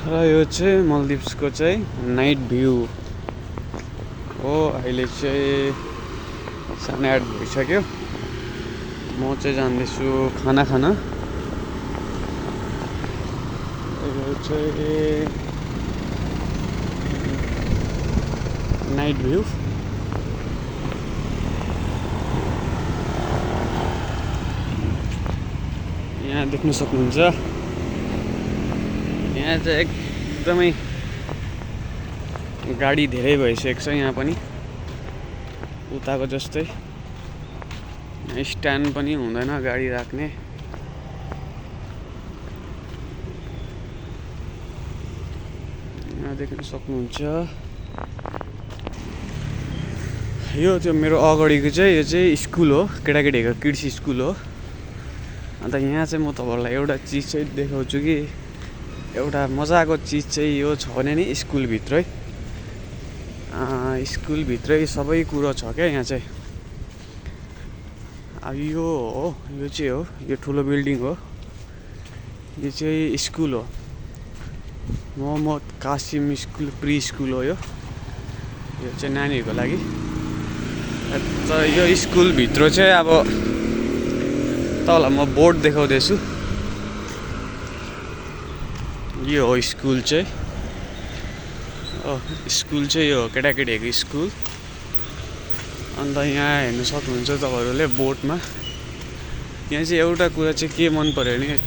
र यो चाहिँ मल्दिप्सको चाहिँ नाइट भ्यू हो। अहिले चाहिँ 8:30 भइसक्यो। म चाहिँ जाँदैछु खाना खान। यो चाहिँ नाइट भ्यू। यहाँ देख्न सक्नुहुन्छ, यहाँ चाहिँ एकदमै गाडी धेरै भइसकेको छ। यहाँ पनि उताको जस्तै स्ट्यान्ड पनि हुँदैन गाडी राख्ने। यहाँ देख्न सक्नुहुन्छ, यो चाहिँ मेरो अगाडिको चाहिँ यो चाहिँ स्कुल हो, केटाकेटीको किड्स स्कुल हो। अन्त यहाँ चाहिँ म तपाईँहरूलाई एउटा चिज चाहिँ देखाउँछु कि एउटा मजाको चिज चाहिँ यो छ भने नि स्कुलभित्रै सबै कुरो छ क्या यहाँ चाहिँ। अब यो हो, यो चाहिँ हो, यो ठुलो बिल्डिङ हो। यो चाहिँ स्कुल हो, Mohammed Kasim school pre school हो। यो चाहिँ नानीहरूको लागि। तर यो स्कुलभित्र चाहिँ अब तपाईँलाई म बोर्ड देखाउँदैछु। यो हो स्कुल चाहिँ। स्कुल चाहिँ यो हो केटाकेटीहरूको स्कुल। अन्त यहाँ हेर्न सक्नुहुन्छ तपाईँहरूले बोर्डमा। यहाँ चाहिँ एउटा कुरा चाहिँ के मन पर्यो भने, यहाँ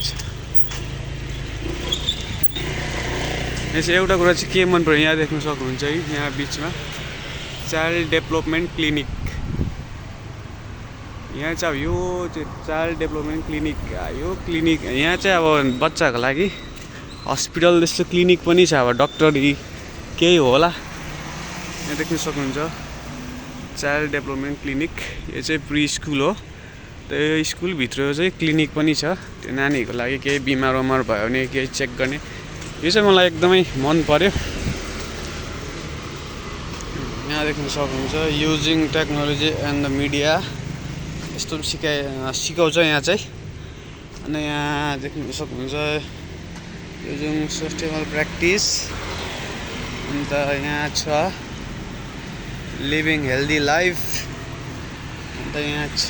चाहिँ एउटा कुरा चाहिँ के मन पर्यो, यहाँ देख्न सक्नुहुन्छ कि यहाँ बिचमा चाइल्ड डेभलपमेन्ट क्लिनिक। यहाँ चाहिँ अब यो चाहिँ चाइल्ड डेभलपमेन्ट क्लिनिक, यो क्लिनिक यहाँ चाहिँ अब बच्चाको लागि हस्पिटल जस्तो क्लिनिक पनि छ। अब डक्टरी केही होला। यहाँ देख्न सक्नुहुन्छ चाइल्ड डेभलपमेन्ट क्लिनिक। यो चाहिँ प्री स्कुल हो। त्यो स्कुलभित्र चाहिँ क्लिनिक पनि छ, त्यो नानीहरूको लागि केही बिमार उमार भयो भने केही चेक गर्ने। यो चाहिँ मलाई एकदमै मन पर्यो। यहाँ देख्न सक्नुहुन्छ using technology and the media, यस्तो सिकाउँछ यहाँ चाहिँ। अनि यहाँ देख्न सक्नुहुन्छ युजिङ सस्टेनेबल प्र्याक्टिस। अन्त यहाँ छ लिभिङ हेल्दी लाइफ। अन्त यहाँ छ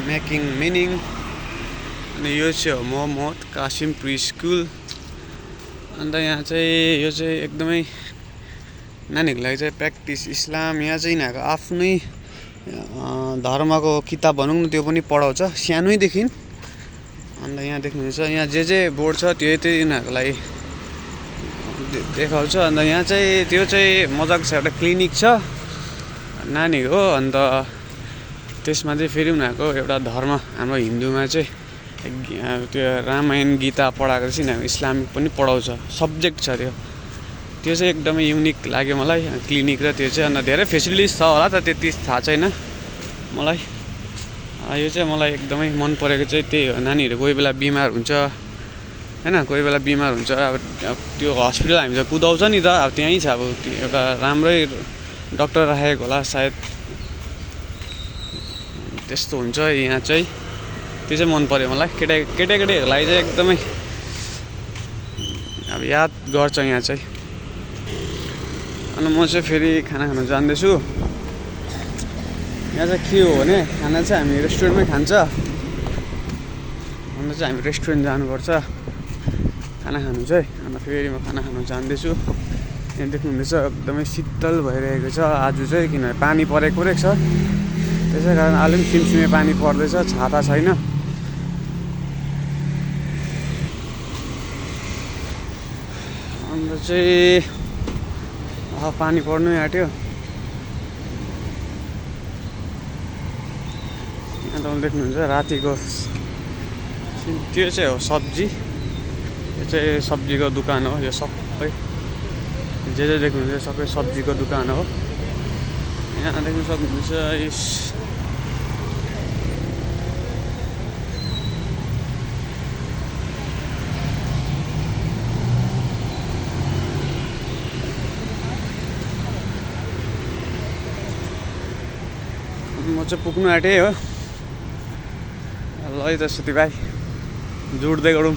मेकिङ मिनिङ। अनि यो चाहिँ हो मोहम्मद कासिम प्री स्कुल। अन्त यहाँ चाहिँ यो चाहिँ एकदमै नानीहरूको लागि चाहिँ प्र्याक्टिस इस्लाम। यहाँ चाहिँ यिनीहरूको आफ्नै धर्मको किताब भनौँ न, त्यो पनि पढाउँछ सानैदेखि। अन्त यहाँ देख्नुहुन्छ, यहाँ जे बोर्ड छ त्यो यिनीहरूको लागि देखाउँछ। अन्त यहाँ चाहिँ त्यो चाहिँ मजाको छ, एउटा क्लिनिक छ नानीको। अन्त त्यसमा चाहिँ फेरि उनीहरूको एउटा धर्म, हाम्रो हिन्दूमा चाहिँ त्यो रामायण गीता पढाएको चाहिँ यिनीहरूको इस्लामिक पनि पढाउँछ, सब्जेक्ट छ त्यो चाहिँ एकदमै युनिक लाग्यो मलाई क्लिनिक र त्यो चाहिँ। अन्त धेरै फेसिलिटिज छ होला त, त्यति थाहा छैन मलाई। यो चाहिँ मलाई एकदमै मन परेको चाहिँ त्यही हो। नानीहरू कोही बेला बिमार हुन्छ हैन, कोही बेला बिमार हुन्छ। अब त्यो हस्पिटल हामी त कुदाउँछ नि त, अब त्यहीँ छ। अब एउटा राम्रै डक्टर राखेको होला सायद, त्यस्तो हुन्छ यहाँ चाहिँ। त्यो चाहिँ मन पर्यो मलाई। केटाकेटीहरूको लागि चाहिँ एकदमै अब याद गर्छ यहाँ चाहिँ। अनि म चाहिँ फेरि खाना खान जाँदैछु। यहाँ चाहिँ के हो भने, खाना चाहिँ हामी रेस्टुरेन्टमै खान्छ। अन्त चाहिँ हामी रेस्टुरेन्ट जानुपर्छ खाना खानु चाहिँ। अन्त फेरि म खाना खानु जाँदैछु। यहाँ देख्नुहुँदैछ एकदमै शीतल भइरहेको छ आज चाहिँ, किनभने पानी परेको रहेछ। त्यसै कारण अहिले पनि सिमसिमे पानी पर्दैछ, छाता छैन। अन्त चाहिँ पानी पर्नै आँट्यो। यहाँ तपाईँले देख्नुहुन्छ रातिको त्यो चाहिँ हो सब्जी। यो चाहिँ सब्जीको दोकान हो। यो सबै जे देख्नुहुन्छ सबै सब्जीको दोकान हो। यहाँ देख्न सक्नुहुन्छ म चाहिँ पुग्नु आँटेँ हो। ल है त साथी भाइ, जुट्दै गरौँ।